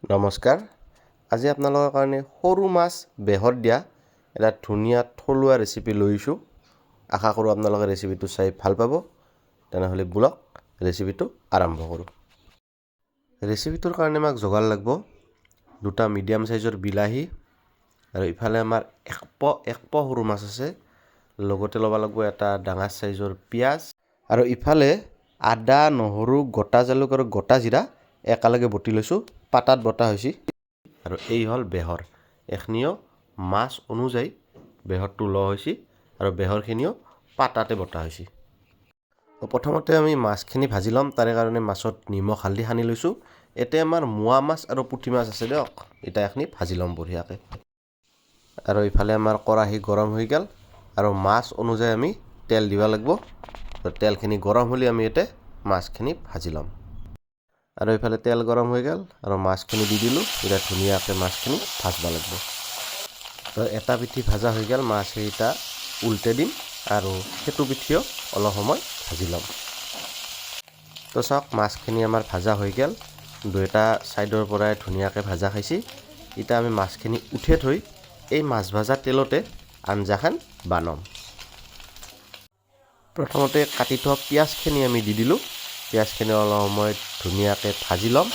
নমস্কাৰ, আজি আপোনালোকৰ কাৰণে সৰু মাছ বেহত দিয়া এটা ধুনীয়া থলুৱা ৰেচিপি লৈ আহিছোঁ। আশা কৰোঁ আপোনালোকে ৰেচিপিটো চাই ভাল পাব। তেনেহ'লে ব'লক, ৰেচিপিটো আৰম্ভ কৰোঁ। ৰেচিপিটোৰ কাৰণে আমাক যোগাৰ লাগিব দুটা মিডিয়াম চাইজৰ বিলাহী আৰু ইফালে আমাৰ 1 পোৱা সৰু মাছ আছে। লগতে ল'ব লাগিব এটা ডাঙৰ চাইজৰ পিঁয়াজ আৰু ইফালে আদা, নহৰু, গোটা জালুক আৰু গোটা জিৰা একেলগে বটি লৈছোঁ, পাতাত বটা হৈছে। আৰু এই হ'ল বেহৰ। এইখিনিও মাছ অনুযায়ী বেহৰটো লোৱা হৈছে আৰু বেহৰখিনিও পাতাতে বটা হৈছে। প্ৰথমতে আমি মাছখিনি ভাজি ল'ম। তাৰে কাৰণে মাছত নিমখ হালধি সানি লৈছোঁ। এতিয়া আমাৰ মোৱা মাছ আৰু পুঠি মাছ আছে দিয়ক। এতিয়া এইখিনি ভাজি ল'ম বঢ়িয়াকৈ। আৰু ইফালে আমাৰ কেৰাহী গৰম হৈ গ'ল আৰু মাছ অনুযায়ী আমি তেল দিব লাগিব। তেলখিনি গৰম হ'লে আমি ইয়াতে মাছখিনি ভাজি ল'ম। আৰু ইফালে তেল গৰম হৈ গ'ল আৰু মাছখিনি দি দিলোঁ। এতিয়া ধুনীয়াকৈ মাছখিনি ভাজব লাগিব। তো এটা পিঠি ভাজা হৈ গ'ল, মাছ সেইটা উল্টে দিম আৰু সেইটো পিঠিও অলপ সময় ভাজি ল'ম। তো চাওক, মাছখিনি আমাৰ ভাজা হৈ গ'ল। দুয়োটা ছাইডৰ পৰাই ধুনীয়াকৈ ভাজা খাইছে। এতিয়া আমি মাছখিনি উঠাই থৈ এই মাছ ভাজা তেলতে আঞ্জাখন বনাম। প্ৰথমতে কাটি থোৱা পিঁয়াজখিনি আমি দি দিলোঁ। পিঁয়াজখিনি অলপ সময় ধুনীয়াকৈ ভাজি ল'ম।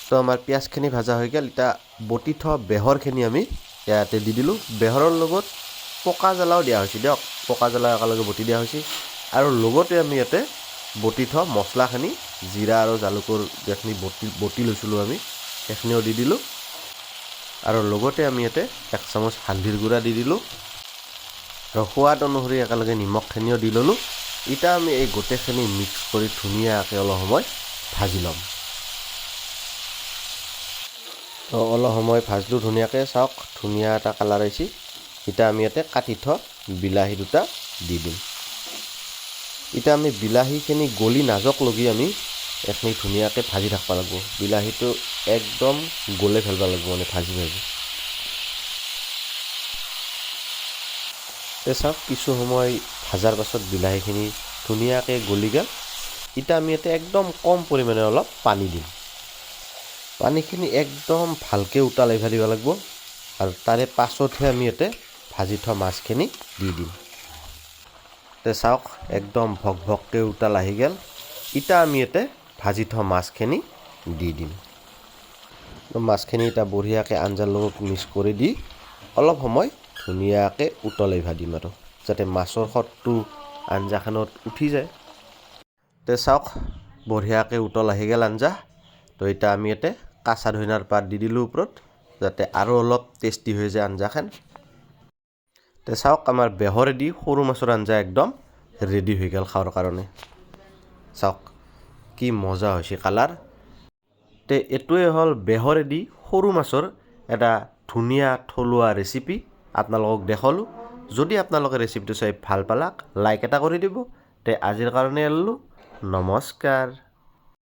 তো আমাৰ পিঁয়াজখিনি ভাজা হৈ গ'ল। এতিয়া বটি থোৱা বেহৰখিনি আমি ইয়াতে দি দিলোঁ। বেহৰৰ লগত পকা জ্বালাও দিয়া হৈছে দিয়ক। পকা জ্বালা একেলগে বটি দিয়া হৈছে। আৰু লগতে আমি ইয়াতে বটি থোৱা মছলাখিনি, জিৰা আৰু জালুকৰ যিখিনি বটি বটি লৈছিলোঁ আমি, সেইখিনিও দি দিলোঁ। আৰু লগতে আমি ইয়াতে 1 চামুচ হালধিৰ গুড়া দি দিলোঁ আৰু সোৱাদ অনুসৰি একেলগে নিমখখিনিও দি ল'লোঁ। এতিয়া আমি এই গোটেইখিনি মিক্স কৰি ধুনীয়াকৈ অলপ সময় ভাজি ল'ম। তো অলপ সময় ভাজলোঁ ধুনীয়াকৈ। চাওক, ধুনীয়া এটা কালাৰ আহিছে। এতিয়া আমি ইয়াতে কাটি থোৱা বিলাহী দুটা দি দিম। এতিয়া আমি বিলাহীখিনি গলি নাযাওক লগি আমি এইখিনি ধুনীয়াকৈ ভাজি থাকিব লাগিব। বিলাহীটো একদম গলে ফেলব লাগিব, মানে ভাজি ভাজি। চাওক, কিছু সময় ভাজাৰ পাছত বিলাহীখিনি ধুনীয়াকৈ গলি গ'ল। এতিয়া আমি ইয়াতে একদম কম পৰিমাণে অলপ পানী দিম। পানীখিনি একদম ভালকৈ উতলাই দিব লাগিব আৰু তাৰে পাছতহে আমি ইয়াতে ভাজি থোৱা মাছখিনি দি দিম। তে চাওক, একদম ভক ভককৈ উতাল আহি গ'ল। এতিয়া আমি ইয়াতে ভাজি থোৱা মাছখিনি দি দিম। মাছখিনি এতিয়া বঢ়িয়াকৈ আঞ্জাৰ লগত মিক্স কৰি দি অলপ সময় ধুনীয়াকৈ উতলাই দিম আৰু যাতে মাছৰ সোৱাদটো আঞ্জাখনত উঠি যায়। তে চাওক, বঢ়িয়াকৈ উতল আহি গ'ল আঞ্জা। তো এতিয়া আমি ইয়াতে কাঁচা ধনিয়াৰ পাত দি দিলোঁ ওপৰত, যাতে আৰু অলপ টেষ্টি হৈ যায় আঞ্জাখন। তে চাওক, আমাৰ বেহৰেদি সৰু মাছৰ আঞ্জা একদম ৰেডি হৈ গ'ল খাৱাৰ কাৰণে। চাওক, কি মজা হৈছে কালাৰ। তে এইটোৱে হ'ল বেহৰেদি সৰু মাছৰ এটা ধুনীয়া থলুৱা ৰেচিপি আপোনালোকক দেখুৱালোঁ। যদি আপোনালোকে ৰেচিপিটো চাই ভাল পালাক, লাইক এটা কৰি দিব। তে আজিৰ কাৰণে এৰিলোঁ, নমস্কাৰ।